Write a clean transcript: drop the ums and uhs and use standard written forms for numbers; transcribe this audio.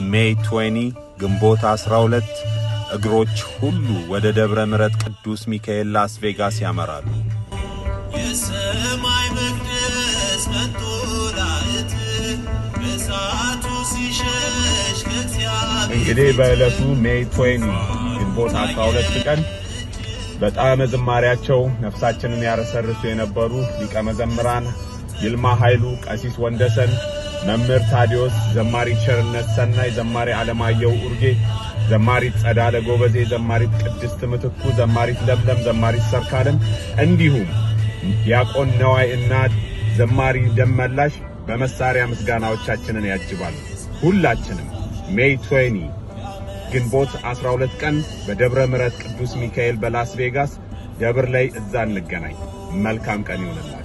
May 20 ግንቦት 12 እግሮች ሁሉ ወደ ደብረ ምሕረት ቅዱስ ሚካኤል ላስ ቬጋስ ያመራሉ። የሰማይ መቅደስ መንጦላዕት እሳቱ ሲሸሽ ከእግዚአብሔር እንግዲህ በዕለቱ May 20 ግንቦት 12 ቀን በጣዕመ ዝማሪያቸው ነፍሳችንን ያረሰርሱ የነበሩ ሊቀ መዘምራን ይልማ ኃይሉ፣ ቀሲስ ወንደሰን፣ መምህር ታዲዮስ፣ ዘማሪ ቸርነት ሰናይ፣ ዘማሪ አለማየሁ ኡርጌ፣ ዘማሪት ጸዳለ ጎበዜ፣ ዘማሪት ቅድስት ምትኩ፣ ዘማሪት ለምለም፣ ዘማሪት ሰርካለም እንዲሁም ዲያቆን ነዋይ እና ዘማሪ ደመላሽ በመሳሪያ ምስጋናዎቻችንን ያጅባሉ። ሁላችንም May 20 ግንቦት 12 ቀን በደብረ ምሕረት ቅዱስ ሚካኤል በላስ ቬጋስ ደብር ላይ እዛ እንገናኝ። መልካም ቀን ይሁንላችሁ።